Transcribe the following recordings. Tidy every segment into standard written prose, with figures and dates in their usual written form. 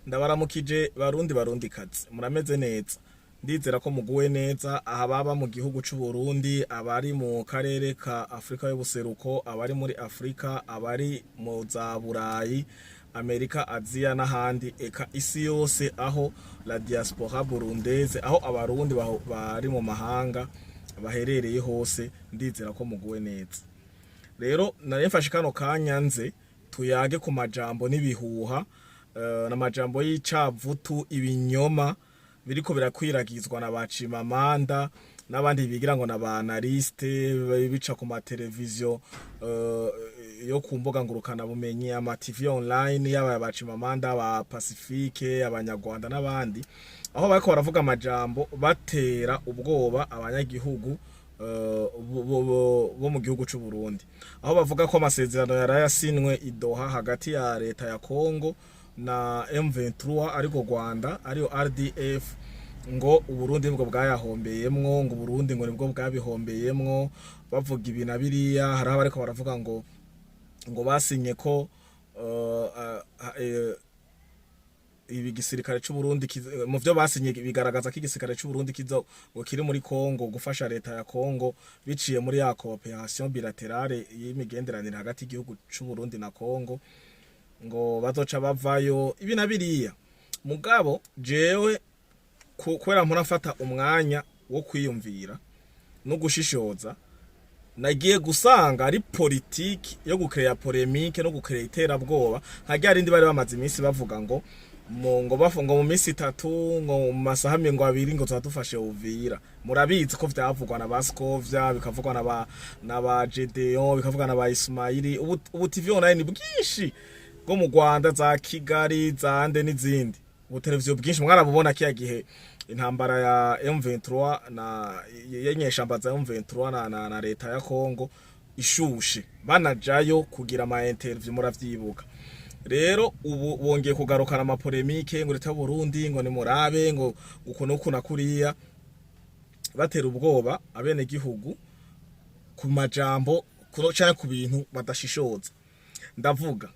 Ndabaramukije barundi barundikazi, murameze neza? Ndizera ko muguwe neza aha baba mu gihugu c'u Burundi, abari mu karere ka Afrika y'ubuseruko, abari muri Afrika, abari mu za Burayi, Amerika, Aziya n'ahandi, eka isi yose aho la diaspora burundaise, aho abarundi bari mu mahanga baherereye hose, ndizera ko muguwe neza. Rero nari mfashe kano kanya nze tuyage ku majambo n'ibihuha, n'amajambo y'icavutu, ibinyoma biriko birakwiragizwa na ba Chimamanda n'abandi bigira ngo na ba analyste, bica ku mateleviziyo, yo ku mbuga ngurukana bumenyi, ama TV online, yaba ba Chimamanda, ba Pacifique, abanyarwanda n'abandi, aho bariko baravuga amajambo batera ubwoba abanyagihugu bo mu gihugu c'u Burundi, aho bavuga ko amasezerano yarayasinwe i Doha hagati ya leta ya Congo na M23, ariko Rwanda ariyo RDF, ngo Uburundi nibwo bwayahombeyemwo, ngo Uburundi ngo nibwo bwabihombeyemwo. Bavuga ibi na biriya. Hari abariko baravuga ngo basinye ko ibi gisirikare c'u Burundi mu vyo basinye bigaragaza ko igisirikare c'u Burundi kizo ngo kiri muri Congo gufasha leta ya Congo biciye muri ya coopération bilatérale y'imigenderanire hagati y'igihugu c'u Burundi na Congo, ngo bazoca bavayo, ibi na biriya. Mugabo jewe kubera mpora mfata umwanya wo kwiyumvira no gushishoza, nagiye gusanga ari politiki yo gucréa polémique no gucréa iterabwoba, nka rya rindi bari bamaze iminsi bavuga ngo mu ngo bafu ngo mu minsi 3, ngo mu masaha 20 ngo tuba dufashe Uvira. Murabizi ko vyavugwa na Baskovia, bikavugwa na ba Gedeon, bikavugwa na ba Ismaili. Ubu TV online bwinshi bwo mu Rwanda, za Kigali, za nde n'izindi, ubu televiziyo bwinshi mwarabubona kiya gihe intambara ya M23 na yenyeshamba za M23 na leta ya Congo ishushe, banajayo kugira ama interview, muravyibuka. Rero ubu bongeye kugarukana ama polémique ngo leta y'u Burundi ngo nimurabe ngo uku nuku na kuriya, batera ubwoba abene gihugu ku majambo canke ku bintu badashishoza. Ndavuga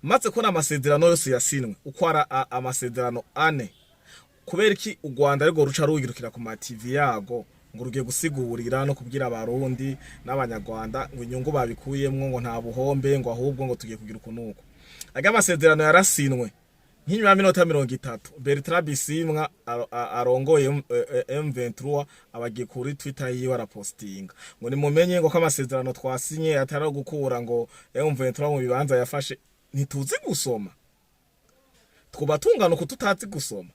maze ko n'amasezerano yose yasinwe uko ari amasezerano ane, kubera iki u Rwanda ariko ruca rugirukira ku ma TV yago ngo rugiye gusigurira no kubwira abarundi n'abanyarwanda ngo inyungu babikuyemwo, ngo nta buhombe, ngo ahubwo ngo tugiye kugira uku nuku? Aga amasezerano yarasinwe, nk'inyuma ya minota 30 Bertrand Bisimwa arongoye M23 abagiye kuri Twitter yiwe arapostinga ngo nimumenye ngo ko amasezerano twasinye atari gukura ngo M23 mu bibanza yafashe. Ntituzi gusoma? Twuba tungana uku tutazi gusoma?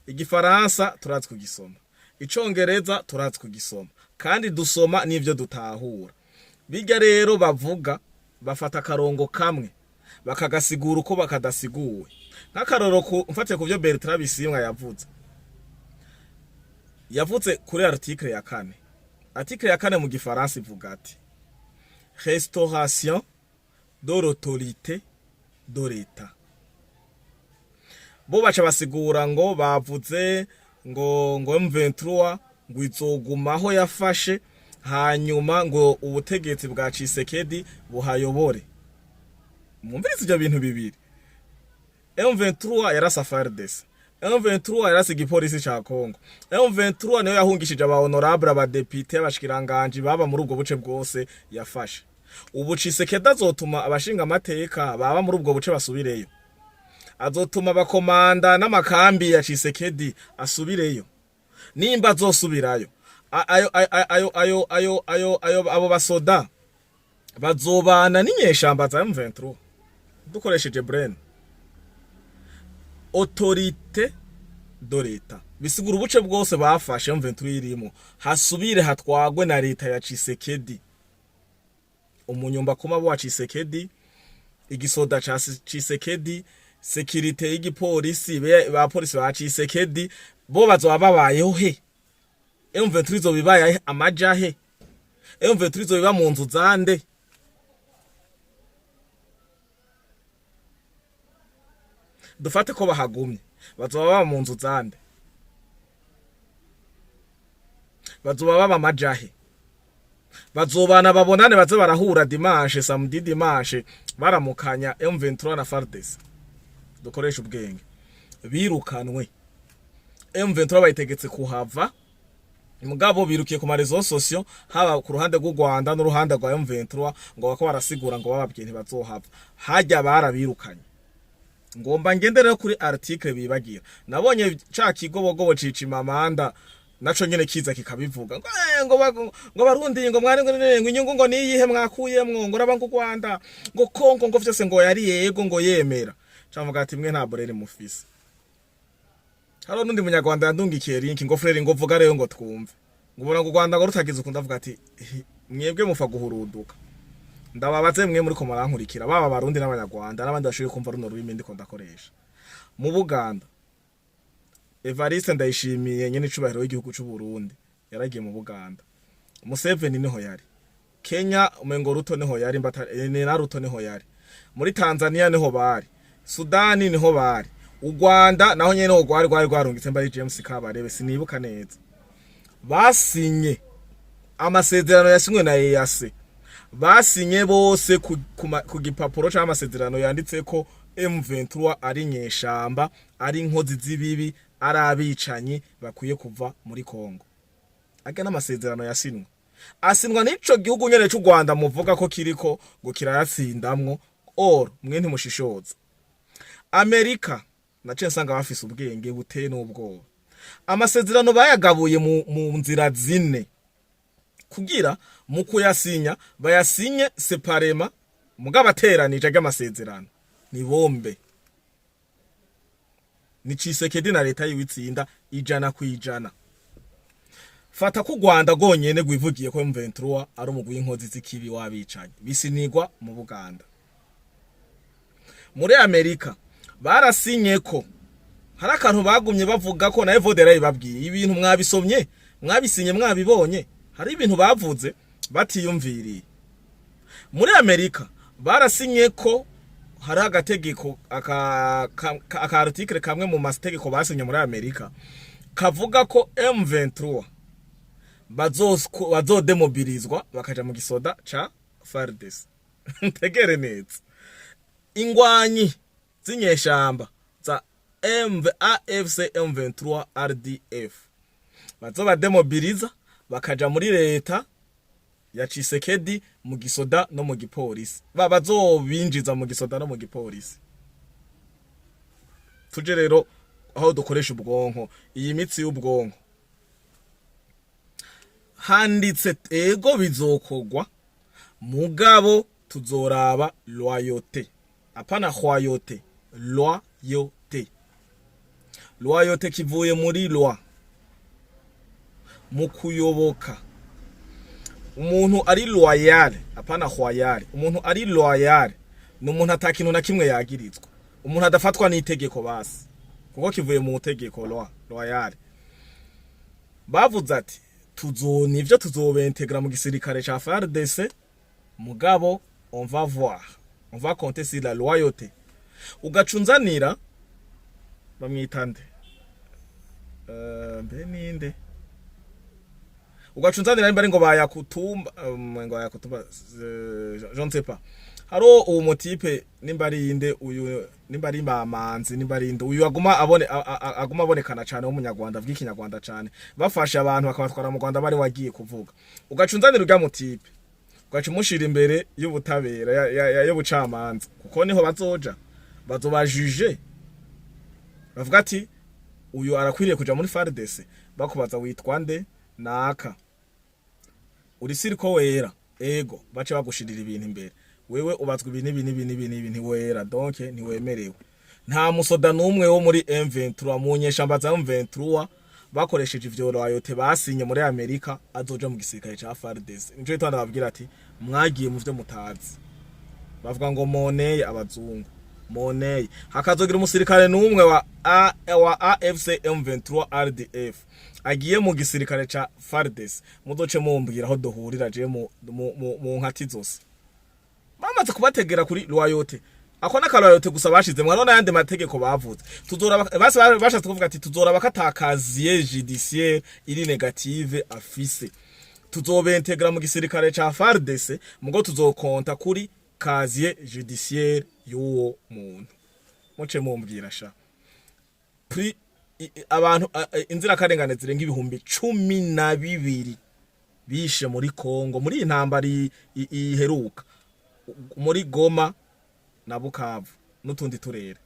Igifaransa turazi kugisoma, icongereza turazi kugisoma, kandi dusoma n'ivyo dutahura. Bijya rero bavuga, bafata akarongo kamwe bakagasigura uko bakadasiguwe. Nk'akaroro, mfatiye ku byo Bertrand Bisimwa yavuze kuri article ya 4. Article ya 4 mu gifaransa ivuga ati: "Restauration de l'autorité de l'État." Bo baca basigura ngo bavuze ngo M23 ngo izogumaho yafashe, hanyuma ngo ubutegetsi bwa Tshisekedi buhayobore. Mwumvirize ivyo bintu bibiri: M23 yarasa FARDC, M23 yarasa igipolisi ca Congo, M23 niyo yahungishije aba honorable, abadepite, abashikiranganji baba muri ubwo buce bwose yafashe. Ubu Tshisekedi azotuma abashinga amateka baba muri ubwo buce basubireyo? Azotuma abakomanda n'amakambi ya Tshisekedi asubireyo? Nimba azosubirayo, ayo ayo ayo ayo ayo ayo ayo abo basoda bazobana n'inyeshamba za M23? Dukoresheje brain, autorité de l'État bisigura ubuce bwose bafashe M23 irimo hasubire hatwagwe na leta ya Tshisekedi, umunyumba kuma wa Tshisekedi, igisoda ca Tshisekedi, sécurité y'igipolisi, ba polisi ba Tshisekedi, bo bazoba babayeho he? M23 izoba ibaye amaja he? M23 izoba iba mu nzu zande? Dufate ko bahagumye, bazoba baba mu nzu zande? Bazoba baba amajahe? Bazobana, babonane, baze barahura dimanche, samedi, dimanche, baramukanya M23 na FARDC? Dukoresha ubwenge. Birukanwe, M23 bayitegetse kuhava. Mugabo birukiye ku ma réseaux sociaux, haba ku ruhande rw'u Rwanda n'uruhande rwa M23, ngo bako barasigura ngo bababwiye ntibazohava. Hajya barabirukanye. Ngomba ngende rero kuri article bibagira. Nabonye ca kigobogobo cica imamanda naco nyene kiza kikabivuga ngo ngo barundi, ngo mwari ngo inyungu ngo niyihe mwakuyemwo, ngo raba ngo u Rwanda, ngo Kongo, ngo vyose ngo yari yego ngo yemera. Cavuga ati: "Mwe nta borere mufise." Hariho n'undi munyarwanda yandungikiye link ngo: "Frère," ngo, "vuga rero ngo twumve," ngo ubona ngo u Rwanda ngo rutagize ukunda. Avuga ati: "Mwebwe mufa guhuruduka." Ndababaze mwe muri ko murankurikira, baba Abarundi n'Abanyarwanda n'abandi bashoboye kumva runo rurimi ndiko ndakoresha. Mu Buganda, Evariste Ndayishimiye nyene icubahiro w'igihugu c'u Burundi yaragiye mu Buganda. Museveni niho yari. Kenya umengo Ruto niho yari, mbata ni na Ruto niho yari. Muri Tanzania niho bari. Sudani niho bari. U Rwanda naho nyene niho rwari rwarungitse mbari James Kabarebe, sinibuka neza. Basinye amasezerano yasinywe na EAC, basinye bose ku gipapuro c'amasezerano yanditse ko M23 ari nyeshamba, ari inkozi z'ibibi, ari abicanyi bakwiye kuva muri Kongo. Aga n'amasezerano yasinwe, asinwa n'ico gihugu nyene c'u Rwanda muvuga ko kiriko ngo kirayatsindamwo. Or mwe ntimushishoza. Amerika naciye nsanga bafise ubwenge buteye n'ubwoba. Amasezerano bayagabuye mu nzira zine kugira mu kuyasinya bayasinye séparément, mugabo ateranije amasezerano ni bombe. Ni Tshisekedi na leta yiwe itsinda 100%. Fata ko u Rwanda rwonyene rwivugiye ko M23 ari umugwi w'inkozi z'ikibi w'abicanyi, bisinigwa mu Buganda. Muri Amerika barasinye ko hari akantu bagumye bavuga ko na Evodera yibabwiye ibintu mwabisomye, mwabisinye, mwabibonye. Hari ibintu bavuze batiyumviriye. Muri Amerika barasinye ko hari agategeko aka article kamwe mu mategeko basinye muri Amerika kavuga ko M23 bazodemobilizwa bakaja mu gisoda ca FARDC. Ntegere neza, ingwanyi z'inyeshamba za MV AFC M23 RDF bazobademobiliza bakaja muri leta ya Tshisekedi mu gisoda no mu gipolisi, bazobinjiza mu gisoda no mu gipolisi. Tuje rero aho dukoresha ubwonko, iyi mitsi y'ubwonko. Handitse ego bizokogwa, mugabo tuzoraba loyauté, apana royauté, loyauté. Loyauté kivuye muri loi, mu kuyoboka. Umuntu ari loyal, apana royal, umuntu ari loyal ni umuntu atakintu na kimwe yagirizwa, umuntu adafatwa n'itegeko basi, kuko kivuye mu tegeko loi, loyal. Bavuze ati tuzo nivyo tuzobentegra mu gisirikare ca FARDC, mugabo on va voir, on va compter sur la loyauté. Ugacunzanira bamwita nde? Mbe ninde ugacunzanira? Nimba ari ngo bayakutumba, ngo bayakutumba, je ne sais pas. Haro uwo mu type, nimba ari inde uyu, nimba ari mamanzi, nimba ari inde uyu aguma abone aguma abonekana cyane w'umunyarwanda avuga ikinyarwanda cyane, bafashe abantu bakabatwara mu Rwanda bari wagiye kuvuga. Ugacunzanira urya mu type, ugaca umushira imbere y'ubutabera y'ubucamanza, kuko niho bazoja bazoba juge, bavuga ati uyu arakwiriye kuja muri FARDC. Bakubaza: "Witwa nde?" "Naka." "Uri siriko wera?" "Ego." Bace bagushirira ibintu imbere: "Wewe ubazwa ibi n'ibi n'ibi n'ibi n'ibi, ntiwera, donc ntiwemerewe." Nta musoda n'umwe wo muri M23, mu nyeshamba za M23 bakoresheje ivyo loyauté basinye muri Amerika, azoja mu gisirikare ca FARDC. Nico gituma ndababwira ati mwagiye mu vyo mutazi. Bavuga ngo moneye abazungu moneye, hakazogira umusirikare n'umwe wa AFC M23 RDF agiye mu gisirikare ca FARDC, muzoce mumbwira aho duhurira. Je mu nkati zose bamaze kubategera kuri loyauté. Ako n'aka loyauté gusa bashize mwana n'ayandi mategeko bavuze. Tuzora basi bashatse kuvuga ati tuzoraba ko ata casier judiciaire iri négative afise, tuzobentegra mu gisirikare ca FARDC, mugo tuzokonta kuri casier judiciaire y'uwo muntu. Muce mumbwira sha. Pri abantu inzirakarengane zirenga 12,000 bishe muri Kongo muri iyi ntambara iheruka muri Goma na Bukavu n'utundi turere.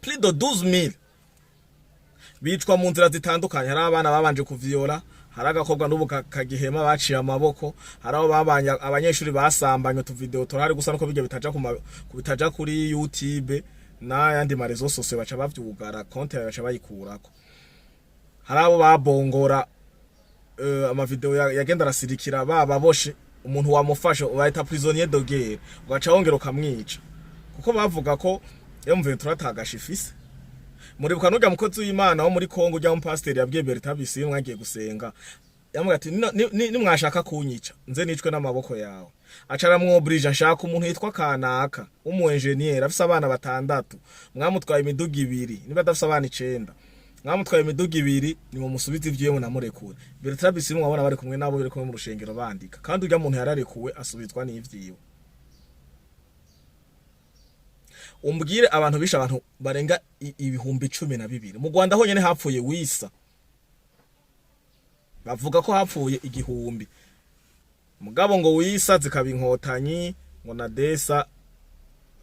Plus de 12,000 bicwa mu nzira zitandukanye. Hari abana babanje kuvyola, hari agakobwa n'ubu kagihema baciye amaboko, hari abo babanye abanyeshuri basambanye, utuvideo turahari, gusa nuko bijya bitaja bitaja kuri YouTube n'ayandi ma réseaux sociaux, baca bavyugara, konte yawe baca bayikurako. Hari abo babongora, amavideo yagenda arasirikira bababoshe, umuntu wamufashe bahita prisonnier de guerre, ugaca wongera ukamwica, kuko bavuga ko M23 atagasha ifise. Muribuka n'urya mukozi w'Imana wo muri Kongo, urya mupasiteri yabwiye Bertrand Bisimwa agiye gusenga, yamubwira ati: "Nimwashaka kunyica, nze nicwe n'amaboko yawe." Aca aramwobrija: "Nshaka umuntu yitwa kanaka w'umu engineer afise abana batandatu, mwamutwaye imiduga ibiri, niba adafise abana icenda, mwamutwaye imiduga ibiri, nimumusubize ivyiwe munamurekure." Bertrand Bisimwa abona bari kumwe nabo, bari kumwe mu rushengero bandika, kandi urya muntu yararekuwe, asubizwa n'ivyiwe. Umbwire abantu bishe abantu barenga 12,000 mu Rwanda honyene. Hapfuye wisa, bavuga ko hapfuye 1000, mugabo ngo wisa zikaba Inkotanyi, ngo na desa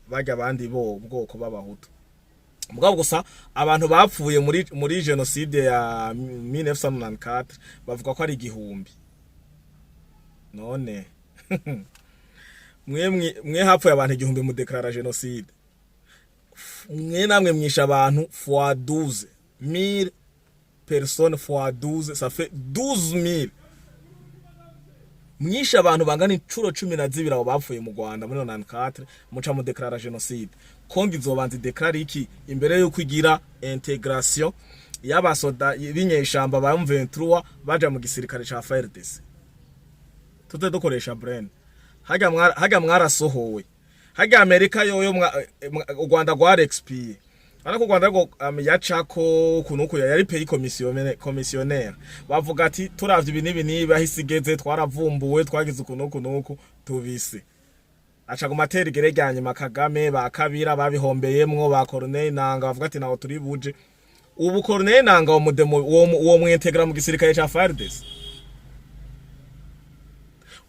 barya abandi bo bwoko b'Abahutu. Mugabo gusa abantu bapfuye muri génocide ya 1994 bavuga ko ari 1000. None mwe hapfuye abantu 1000, mu déclara génocide, mwe namwe mwisha abantu fois 12 1000 personnes, fois 12 ça fait 12,000. Mwishe abantu bangana incuro 12 abo bapfuye mu Rwanda muri 94, muca mu déclara génocide. Kongo izobanza idéclara iki imbere yuko igira intégration y'abasoda b'inyeshamba ba M23 baja mu gisirikare ca FARDC? Tuze dukoresha brain. Harya mwarasohowe, harya Amerika yoyo u Rwanda rwara expiré, ariko u Rwanda rwo yacako kunuko yari pays commissionnaire, bavuga ati: "Turavye ibi n'ibi nibi, aho isi igeze, twaravumbuwe, twagize uku nuku nuku tubise." Aca ku matera igere rya nyuma Kagame, ba Kabira babihombeyemwo, ba Corneille Nanga, bavuga ati: "Naho turi buje." Ubu Corneille Nanga wo mudemo wo mwintegra mu gisirikare ca FARDC?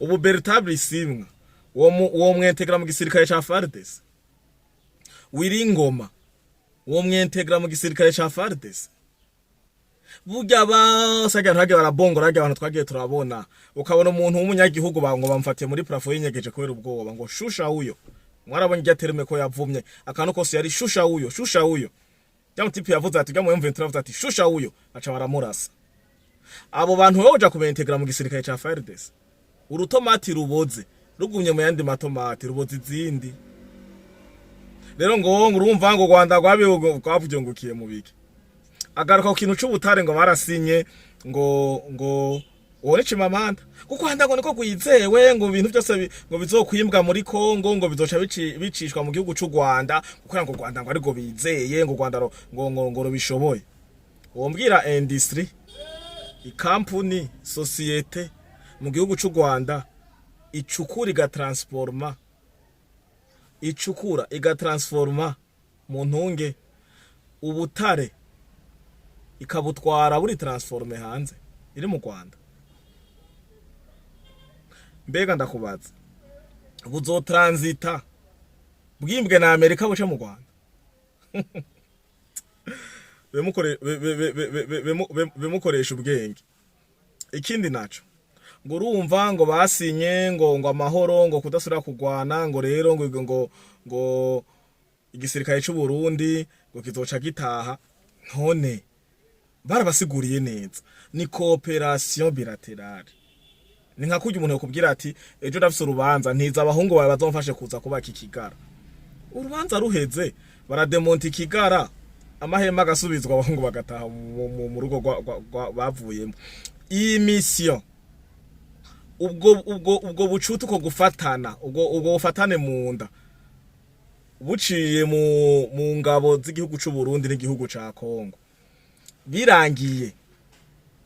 Ubu Bertrand Bisimwa wo mwintegra mu gisirikare ca FARDC? Wiringoma uwo mwintegra mu gisirikare ca FARDC? Burya bose harya ntagiye barabongora, harya abantu twagiye turabona, ukabona umuntu w'umunyagihugu ngo bamufatiye muri plafond yinyegeje kubera ubwoba, ngo shusha huyo. Mwarabonye irya terme ko yavumye akantu kose, yari shusha huyo, shusha huyo. Rya mutipe yavuze ati, rya mu M23 yavuze ati: "Shusha huyo", aca baramurasa. Abo bantu wowe uja kubentegra mu gisirikare ca FARDC? Urutomati ruboze rugumye mu yandi matomati ruboze izindi. Rero ngo urumva ngo Rwanda rwavyungukiye mu biki? Agaruka ku kintu c'ubutare, ngo barasinye, ngo uwo ni Chimamanda, kuko Rwanda ngo niko rwizewe, ngo ibintu byose ngo bizokwimbwa muri Kongo ngo bizoca bicishwa mu gihugu c'u Rwanda, kuko ngo Rwanda ngo ariko bizeye ngo Rwanda ngo rubishoboye. Wombwira industrie, ikampuni, société mu gihugu c'u Rwanda icukura igatransforma, icukura igatransforma mu ntunge ubutare, ikabutwara buri transformé hanze, iri mu Rwanda? Mbega ndakubaza, buzotransita bwimbwe na Amerika buce mu Rwanda? Bemukoresha ubwenge. Ikindi naco, ngo urumva ngo basinye ngo amahoro, ngo kudasubira kugwana, ngo rero ngo igisirikare c'u Burundi ngo kizoca gitaha. None barabasiguriye neza, ni coopération bilatérale. Ni nka kurya umuntu yakubwira ati: "Ejo ndafise urubanza, ntiza abahungu bawe bazomfashe kuza kubaka ikigara." Urubanza ruheze, barademonta ikigara, amahema agasubizwa, abahungu bagataha mu rugo bavuyemo. Iyi mission, ubwo bucuti, uko gufatana, ubwo bufatane mu nda buciye mu ngabo z'igihugu c'u Burundi n'igihugu ca Kongo, birangiye.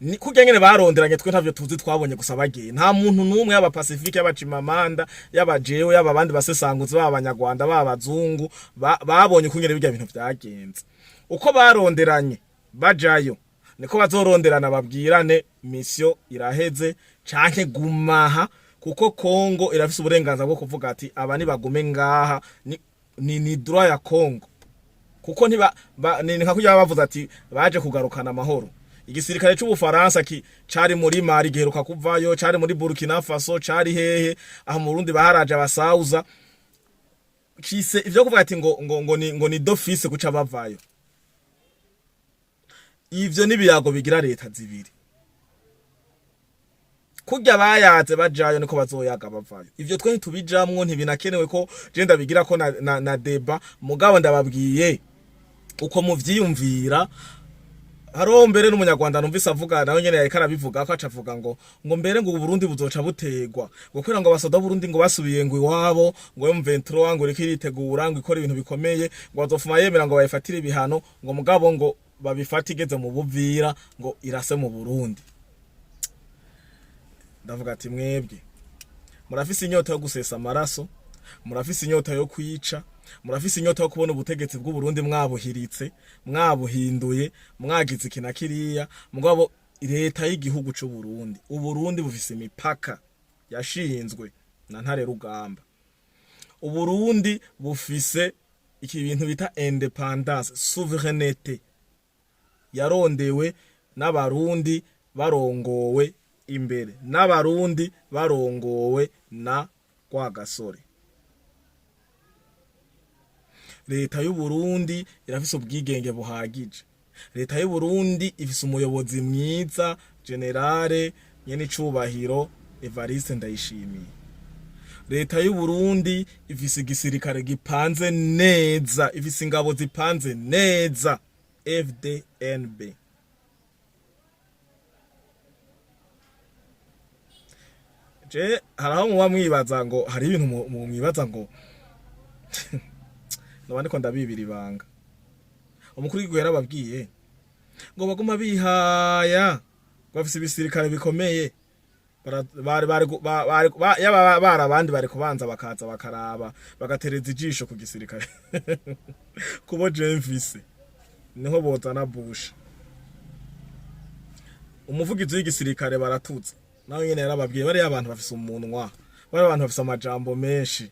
Ni kurya nyene baronderanye, twe ntavyo tuzi, twabonye gusa bagiye. Nta muntu n'umwe, yaba Pacifique, yaba Chimamanda, yaba jewe, yaba abandi basesanguzi, baba abanyarwanda, baba abazungu, babonye ukungene birya bintu vyagenze. Uko baronderanye bajayo niko bazoronderana babwirane mission iraheze canke gumaha, kuko Kongo irafise uburenganzira bwo kuvuga ati aba nibagume ngaha. Ni droit ya Kongo, kuko ntiba ni nka kurya bavuze ati baje kugarukana amahoro. Igisirikare c'Ubufaransa cari muri Mali giheruka kuvayo, cari muri Burkina Faso, cari hehe aho mu Burundi baharaje abasauza kise ivyo kuvuga ati ngo ni d'office kuca bavayo. Ivyo nibiyago bigira leta zibiri. Kurya bayaze bajayo niko bazoyaga bavayo. Ivyo twe ntitubijamwo, ntibinakenewe ko je ndabigira ko na débat. Mugabo ndababwiye uko muvyiyumvira. Hariho mbere n'umunyarwanda numvise avuga, nawe nyene yariko arabivuga ko aca avuga ngo mbere ngo Uburundi buzoca butegwa, ngo kubera ngo abasoda b'Uburundi ngo basubiye ngo iwabo, ngo M23 ngo iriko iritegura ngo ikora ibintu bikomeye, ngo bazofuma yemera ngo bayifatire ibihano, ngo mugabo ngo babifate igeze mu Buvira ngo irase mu Burundi. Ndavuga ati mwebwe murafise inyota yo gusesa amaraso, murafise inyota yo kwica, murafise inyota yo kubona ubutegetsi bw'u Burundi mwabuhiritse, mwabuhinduye, mwagize iki na kiriya. Mugabo leta y'igihugu c'u Burundi, Uburundi bufise imipaka yashinzwe na Ntare Rugamba. Uburundi bufise iki bintu bita indépendance, souveraineté, yarondewe n'Abarundi barongowe imbere n'Abarundi barongowe na Rwagasore. Leta y'u Burundi irafise ubwigenge buhagije. Leta y'u Burundi ifise umuyobozi mwiza, général nyenicubahiro Evariste Ndayishimiye. Leta y'u Burundi ifise igisirikare gipanze neza, ifise ingabo zipanze neza, FDNB. Je haraho muba mwibaza ngo hari ibintu mwibaza ngo noba ndiko ndabibira ibanga. Umukuru w'igihugu yarababwiye ngo baguma bihaya ngo bafise ibisirikare bikomeye. Yaba bari abandi bari kubanza bakaza bakaraba, bagatereza ijisho ku gisirikare kubo je mfise, niho bozana Bush. Umuvugizi w'igisirikare baratuza nawe nyene yarababwiye, bariya abantu bafise umunwa, bariya abantu bafise amajambo menshi.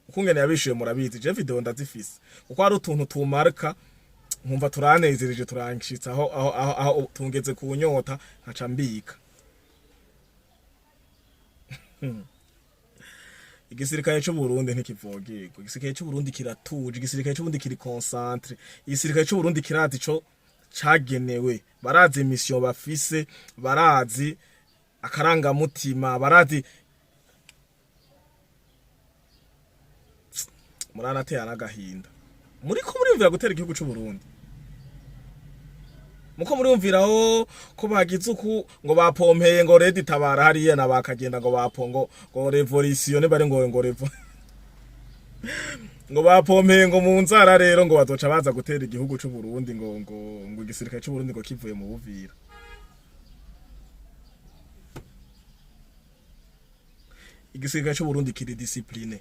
Ukungene yabishuye murabizi, je vidéo ndazifise, kuko hari utuntu tumarka nkumva turanezereje, turanshitse aho tungeze ku nyota, nkaca mbika. Igisirikare c'u Burundi ntikivogerwa. Igisirikare c'u Burundi kiratuje. Igisirikare c'u Burundi kiri concentré. Igisirikare c'u Burundi kirazi ico cagenewe. Barazi mission bafise, barazi akarangamutima, barazi. Muranatera n'agahinda. Muriko muriyumvira gutera igihugu c'u Burundi, muko muriyumviraho ko bagize uku ngo bapompeye ngo RED Tabara hariya na bakagenda ngo bapongo ngo révolution bari ngo ngo bapompeye ngo mu nzara, rero ngo bazoca baza gutera igihugu c'u Burundi, ngo igisirikare c'u Burundi ngo kivuye mu Buvira. Igisirikare c'u Burundi kiri discipliné,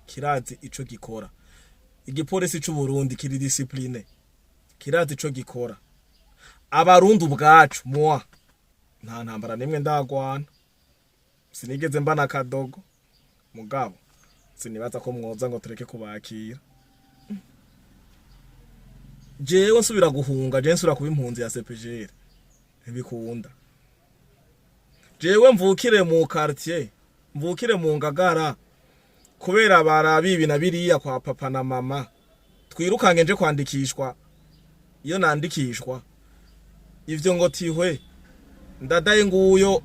kirazi ico gikora. Igipolisi c'u Burundi kiri discipliné, kirazi ico gikora. Abarundi ubwacu, moi nta ntambara nimwe ndagwana, sinigeze mbana akadogo, mugabo sinibaza ko mwoza ngo tureke kubakira. Jewe nsubira guhunga, jewe nsubira kuba impunzi ya CPGL, ntibikunda. Jewe mvukire mu quartier, mvukire mu Ngagara, kubera barabibi na biriya kwa papa na mama, twirukange nje kwandikishwa. Iyo nandikishwa ivyo ngo tihwe ndadaye nguyo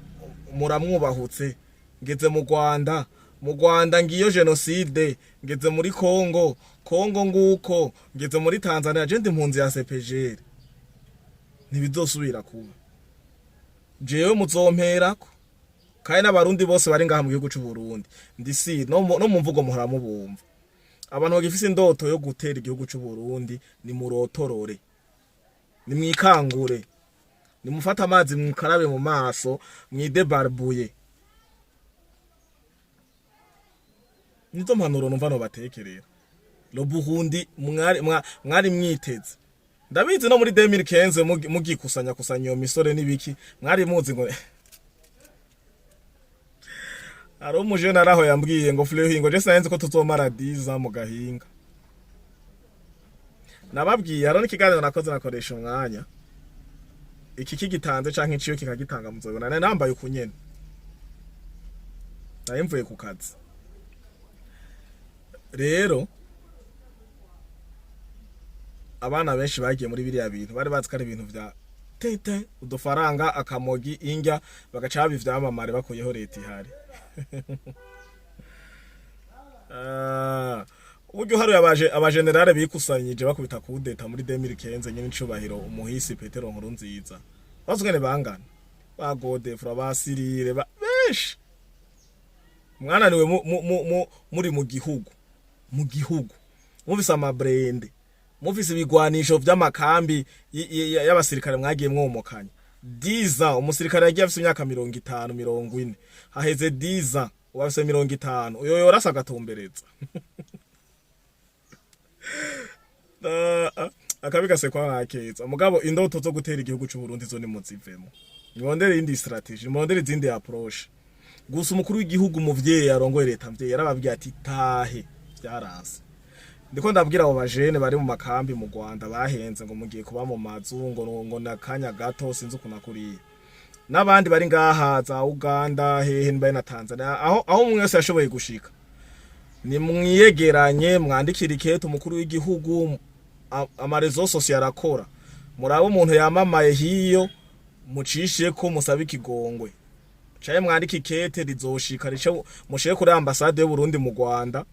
muramwubahutse, ngeze mu Rwanda, mu Rwanda ngiyo génocide, ngeze muri Kongo, Kongo nguko, ngeze muri Tanzania. Je ndi impunzi ya CPGL, ntibizosubira kuba. Jewe muzomperako, kandi n'Abarundi bose bari ngaha mu gihugu c'u Burundi, ndisi no mu mvugo muhora mubumva. Abantu bagifise indoto yo gutera igihugu c'u Burundi, ni murotorore, ni mwikangure. Nimufate amazi mukarabe mu maso, mwidebarbuye. Nizo mpanuro numva nobatekerera. Le Burundi mwari mwiteze, ndabizi no muri 2015 mugikusanya kusanya iyo misore n'ibiki, mwari muzi ngo hari umujene araho yambwiye ngo: "Fleury, ngo je sinzi ko tuzomara 10 mu gahinga." Nababwiye, hariho n'ikiganiro nakoze, nakoresha umwanya iki kigitanze canke iciyo kikagitanga, muzobona. Nari nambaye uku nyene, nari mvuye ku kazi. Rero abana benshi bagiye muri biriya bintu bari bazi ko ari ibintu vya tete, udufaranga, akamogi, indya, bagaca baba ivyamamare bakuyeho leta ihari. Ah, uburyo haruye abajenerale bikusanyije bakubita kudeta muri 2015 nyine, icubahiro umuhisi Petero Nkurunziza, bazi ngene bangana, ba Godefroid, ba Cyrille, ba benshi mwananiwe muri mu gihugu mufise ama blindés, mufise ibigwanisho vy'amakambi y'abasirikare mwagiye mwomokanya 10 ans. Umusirikare yagiye afise imyaka 50, 40, haheze 10 ans, ubu afise 50. Uyo yorasa agatumbereza. Akabi gasekwa nkakeza. Mugabo indoto zo gutera igihugu c'u Burundi zo nimuzivemo, nimurondere iyindi stratégie, nimurondere izindi approche. Gusa umukuru w'igihugu muvyeyi arongoye leta mvyeyi yarababwiye ati: "Tahe." Vyaranse. Ndiko ndabwira abo bajene bari mu makambi mu Rwanda bahenze ngo mugiye kuba mu mazu, ngo nakanya gato, sinzi ukuntu akuriye, n'abandi bari ngaha za Uganda, hehe mbaye na Tanzania, aho umwe wese yashoboye gushika, ni mwiyegeranye, mwandikira ikete umukuru w'igihugu. Ama réseaux sociaux arakora. Murabe umuntu yamamaye hiyo, mucishe ko musabe ikigongwe, caye mwandike ikete rizoshika, rice mushire kuri ambasade y'u Burundi mu Rwanda,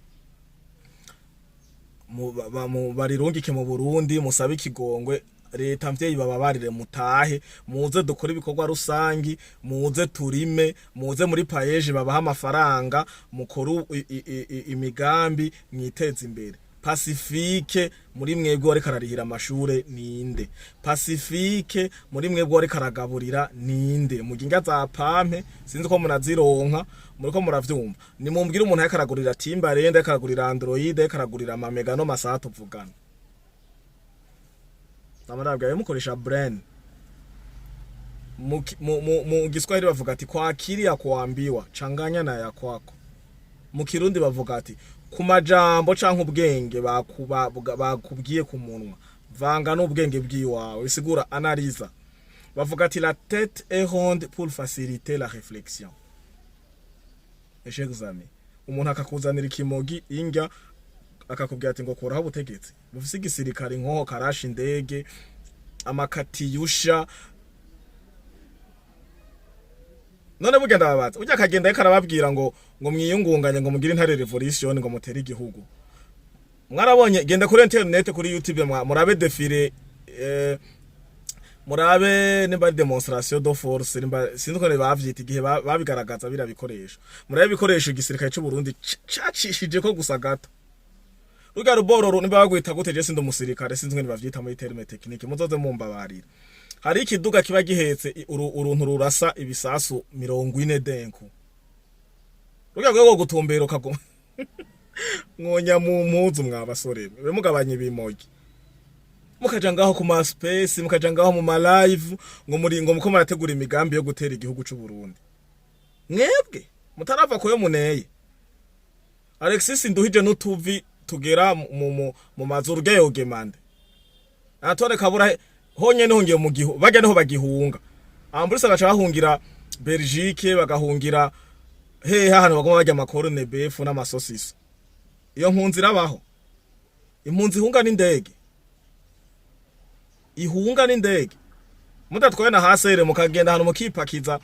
barirungike mu Burundi, musabe ikigongwe leta mvyeyi, bababarire, mutahe, muze dukore ibikorwa rusangi, muze turime, muze muri PAEEJ babaha amafaranga, mukore imigambi, mwiteze imbere. Pacifique muri mwebwe wariko ararihira amashure ninde? Pacifique muri mwebwe wariko aragaburira ninde? Muginga za PAM, sinzi ko munazironka, muriko muravyumva. Nimumbwire umuntu ariko aragurira Timberland, ariko aragurira Android, ariko aragurira amamega no masaha tuvugana. Amarabwa mukoresha brain. Mu Giswahili bavuga ati: "Kwa akili ya kuambiwa changanya na ya kwako." Mu Kirundi bavuga ati: "Ku majambo canke ubwenge bakubwiye ku munwa, vanga n'ubwenge bw'iwawe." Bisigura analyse. Bavuga ati: "La tête est ronde pour faciliter la réflexion." Chers amis, umuntu akakuzanira ikimogi, indya, akakubwira ati ngo kuraho ubutegetsi bufise igisirikare, inkoho, karasha, indege, amakatiyusha. None burya ndababaza, burya akagenda ariko arababwira ngo mwiyungunganye, ngo mugire intare révolution, ngo mutere igihugu. Mwarabonye, genda kuri internet, kuri YouTube, murabe défilé, murabe nimba ari démonstration de force, nimba sinzi uko bavyita, igihe babigaragaza biriya bikoresho. Murabe ibikoresho igisirikare c'u Burundi cacishije ko gusa gato rurya rubororo, nimba bagwita gute, je sindi umusirikare, sinzi ngene bavyita muri terme technique, muzoze mumbabarira. Hari ikiduga kiba gihetse uruntu rurasa ibisasu 40 denku, rurya rwego gutumbera ukaguma mwonya mu mpuzu. Mwa basore mwe, mugabanye ibimogi, mukaja ngaho ku ma space, mukaja ngaho mu ma live, ngo muri ngo muko murategura imigambi yo gutera igihugu c'u Burundi, mwebwe mutarava kuyo muneye. Alexis Nduhije n'utuvi tugera mu mazu urya yogemande. Antoine Kabura honyene hongeye mu gihu bajya niho bagihunga amburisa, baca bahungira Belgique, bagahungira hehe, ahantu baguma barya ama corned-beef n'amasosiso. Iyo mpunzi irabaho? Impunzi ihunga n'indege, ihunga n'indege, mudatwaye na hasere, mukagenda ahantu mukipakiza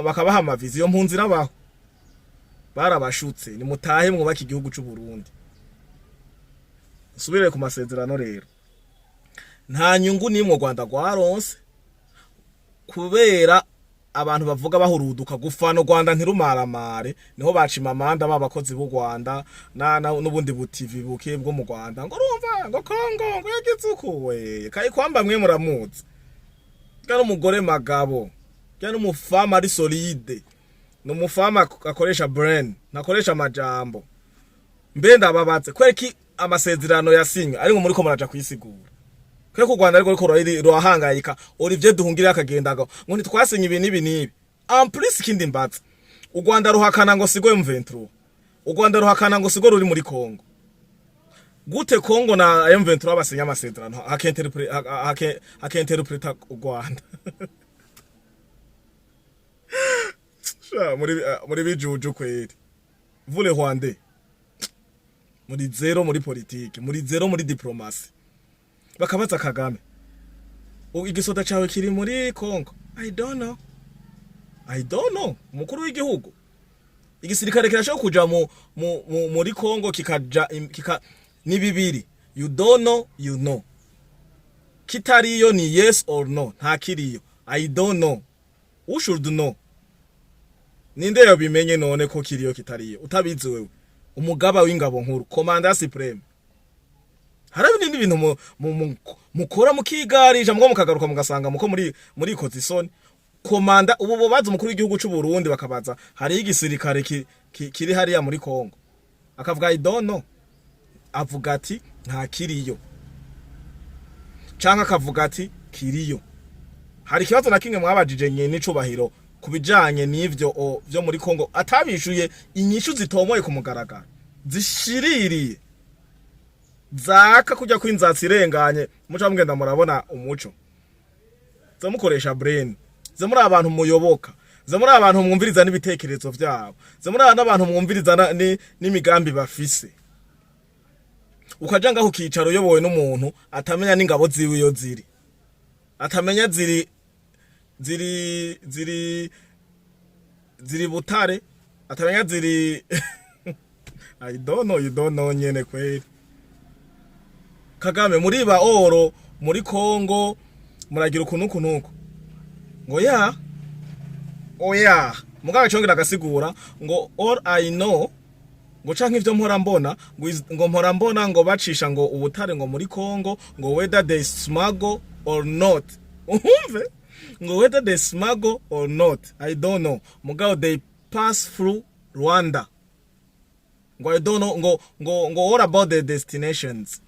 bakabaha ama visa, iyo mpunzi irabaho? Barabashutse. Nimutahe mwubake igihugu c'u Burundi. Nsubire ku masezerano rero, nta nyungu n'imwe u Rwanda rwaronse, kubera abantu bavuga bahuruduka gufana u Rwanda ntirumaramare, niho bacima amanda ba bakozi b'u Rwanda n'ubundi butivi buke bwo mu Rwanda, ngo urumva ngo Kongo ngo yagize uku we Kayikwamba, mwe muramuzi. Urya n'umugore magabo, urya n'umufama ari solide, ni umufama akoresha brain, ntakoresha amajambo. Mbe ndababatse, kwereka amasezerano yasinywe ariko muri ko muraja kuyisigura, kwereka u Rwanda ariko riko rurahangayika. Olivier Duhungire akagenda ngo ntitwasinye ibi n'ibi n'ibi. En plus, ikindi mbatse, u Rwanda ruhakana ngo sigo M23, u Rwanda ruhakana ngo sigo ruri muri Congo. Gute Congo na M23 basinya amasezerano hakinterpreta u Rwanda? Sha, muri bijuju kweri. Vous les Rwandais, muri zéro muri politique, muri zéro muri diplomatie. Bakabaza Kagame: "Igisoda cawe kiri muri Congo?" "I don't know, I don't know." Umukuru w'igihugu, igisirikare kirashobora kuja muri Congo kikaja ni bibiri: you don't know, you know. Kitariyo ni yes or no, nta kiriyo. "I don't know." Who should know? Ninde yabimenye none ko kiriyo kitariyo utabizi wewe, umugaba w'ingabo nkuru, commandant suprême? Hari ibindi bintu mukora mukigarisha, mugabo mukagaruka mugasanga muko muri koza isoni. Komanda ubu bobaza umukuru w'igihugu c'u Burundi, bakabaza hari igisirikare kiri hariya muri Congo, akavuga "I don't know", avuga ati nta kiriyo, canke akavuga ati kiriyo. Hari ikibazo na kimwe mwabajije nyene icubahiro ku bijanye n'ivyo vyo muri Congo atabishuye inyishu zitomoye ku mugaragaro, zishiririye, zaka kujya kwinzatsi irenganye, muca mugenda murabona umuco? Za mukoresha brain, za muri abantu muyoboka, za muri abantu mwumviriza n'ibitekerezo vyabo, za muri n'abantu mwumviriza n'imigambi bafise. Ukaja ngaho ukicara uyobowe n'umuntu atamenya n'ingabo ziwe iyo ziri, atamenya ziri Butare, atamenya ziri. I don't know, you don't know nyene kweri. Kagame, muriba or muri Congo, muragira ukuntu uku nuku, ngo ya oya. Mugabo congera agasigura ngo "all I know", ngo canke ivyo mpora mbona, ngo ngo mpora mbona ngo bacisha ngo ubutare ngo muri Congo, ngo whether they smuggle or not. Umve, ngo whether they smuggle or not, I don't know, mugabo they pass through Rwanda. Ngo I don't know ngo what about the destinations.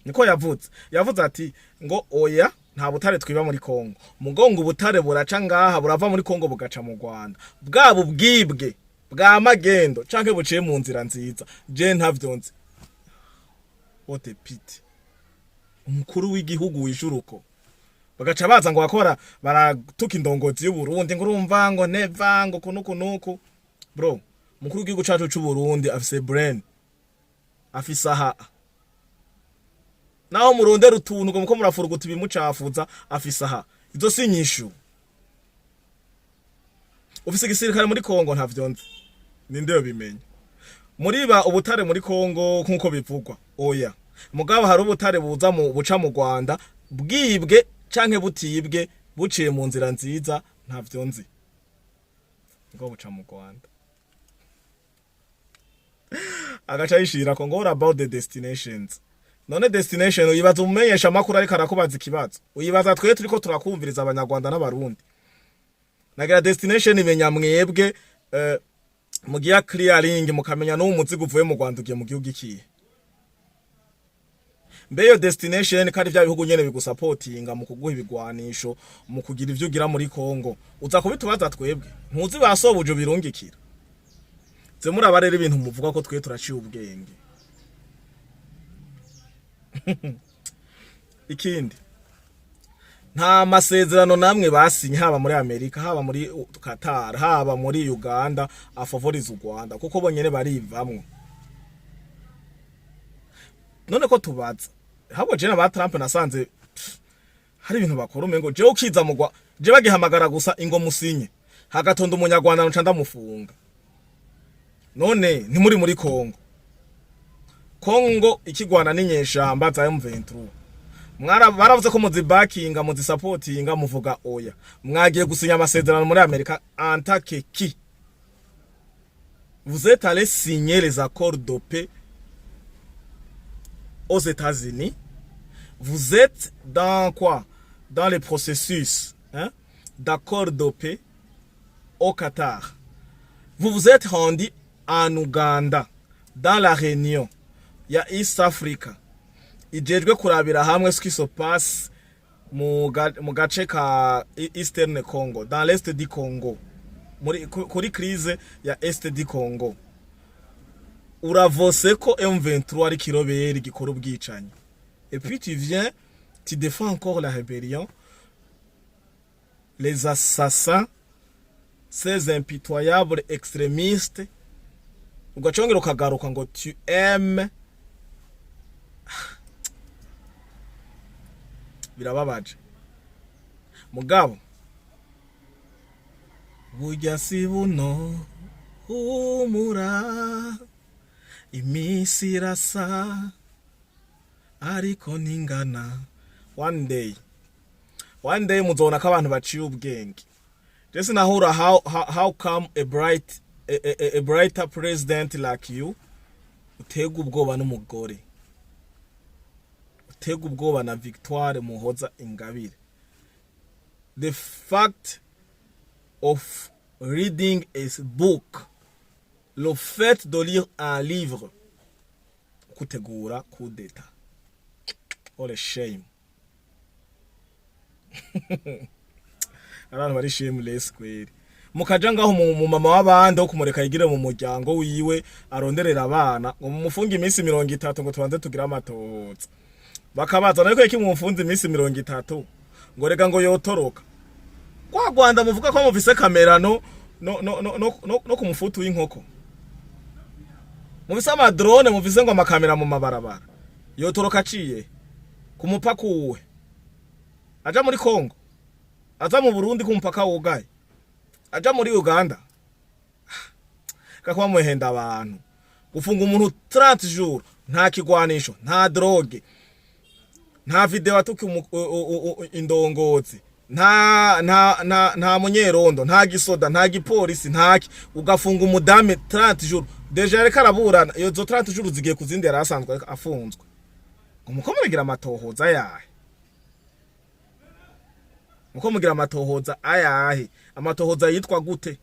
Niko yavuze. Yavuze ati ngo oya, nta butare twiba muri Kongo, mugo ngo ubutare buraca ngaha, burava muri Kongo bugaca mu Rwanda, bwaba ubwibwe bwa magendo canke buciye mu nzira nziza, je ntavyo nzi. What a pity! Umukuru w'igihugu wishuruko, bagaca baza ngo bakora baratuka indongozi y'u Burundi, ngo urumva ngo neva ngo kunuku nuku. Bro, umukuru w'igihugu cacu c'u Burundi afise brain, afise aha naho murondera utuntu ngo muko murafuruguta ibimucafuza, afise aha. Izo si inyishu. Ufise igisirikare muri Kongo? Ntavyo nzi. Ninde yobimenya? Muriba ubutare muri Kongo nkuko bivugwa? Oya, mugabo hari ubutare buza mu buca mu Rwanda, bwibwe canke butibwe, buciye mu nzira nziza, ntavyo nzi, ngo buca mu Rwanda. Agaca yishira ko ngo "What about the destinations?" None destination uyibaza umumenyesha amakuru ariko arakubaza ikibazo, uyibaza twe turiko turakumviriza, Abanyarwanda n'Abarundi? Nagira destination imenya mwebwe, mugiya clearing, mukamenya n'uwo muzigo uvuye mu Rwanda ugiye mu gihugu ikihe. Mbe iyo destination, kandi vya bihugu nyene bigusapotinga mu kuguha ibigwanisho, mu kugira ivyo ugira muri Kongo, uza kubitubaza twebwe? Ntuzi basobuje birungikira? Ze muraba rero ibintu muvuga ko twe turaciye ubwenge. Ikindi, nta masezerano namwe basinye, haba muri Amerika, haba muri Qatar, haba muri Uganda, afavoriza u Rwanda, kuko bonyene barivamwo. None ko tubaza ahubwo je na ba Trump nasanze pff, hari ibintu bakora umengo jewe ukiza mugwa je bagihamagara gusa ingo musinye, hagatonda Umunyarwanda nca ndamufunga. None ntimuri muri Kongo? Kongo ikigwana n'inyeshamba za M23, mwara baravuze ko muzibakinga, muzisapotinga, muvuga oya. Mwagiye gusinya amasezerano muri Amerika en tant que qui? Vous êtes allé signer les accords de paix aux États-Unis. Vous êtes dans quoi? Dans les processus, d'accord de paix au Qatar. Vous vous êtes rendu en Ouganda dans la réunion ya East Africa ijejwe kurabira hamwe ce qui se passe mu gace ka Eastern Congo, dans l'est du Congo, muri kuri crise ya est du Congo. Uravose ko M23 ari kiroberi gikora ubwicanyi, et puis tu viens, tu défends encore la rébellion, les assassins, ces impitoyables extrémistes. Ugacongera ukagaruka ngo tu aimes. Birababaje, mugabo burya si buno. Humura, iminsi irasa ariko ntingana. One day, one day muzobona ko abantu baciye ubwenge. Je sinahura how come a brighter president like you utega ubwoba n'umugore, utega ubwoba na Victoire Muhoza Ingabire. The fact of reading a book, le fait de lire un livre, kutegura coup d'état. What a shame! Abantu bari shameless kweri. Mukaja ngaho mu mama w'abandi, wo kumureka yigire mu muryango wiwe, aronderera abana, ngo mumufunge iminsi 30, ngo tubanze tugire amatohoza. Bakabaza ariko iki mumufunze iminsi 30? Ngo rega ngo yotoroka kwa Rwanda. Muvuga ko mufise kamera no ku mufutu w'inkoko, mufise ama drone, mufise ngo amakamera mu mabarabara. Yotoroka aciye ku mupaka uwuhe? Aja muri Kongo, aza mu Burundi ku mupaka wugaye, aja muri Uganda? Kakuba muhenda abantu. Gufunga umuntu 30 jours, nta kigwanisho, nta drogue, nta video atuka indongozi, nta munyerondo, nta gisoda, nta gipolisi, ntaki, ugafunga umudame 30 jours. Déjà yariko araburana, iyo zo 30 jours zigiye ku zindi yari asanzwe afunzwe. Ngo muko muragira amatohoza ayahe? Muko mugira amatohoza ayahe? Amatohoza yitwa gute?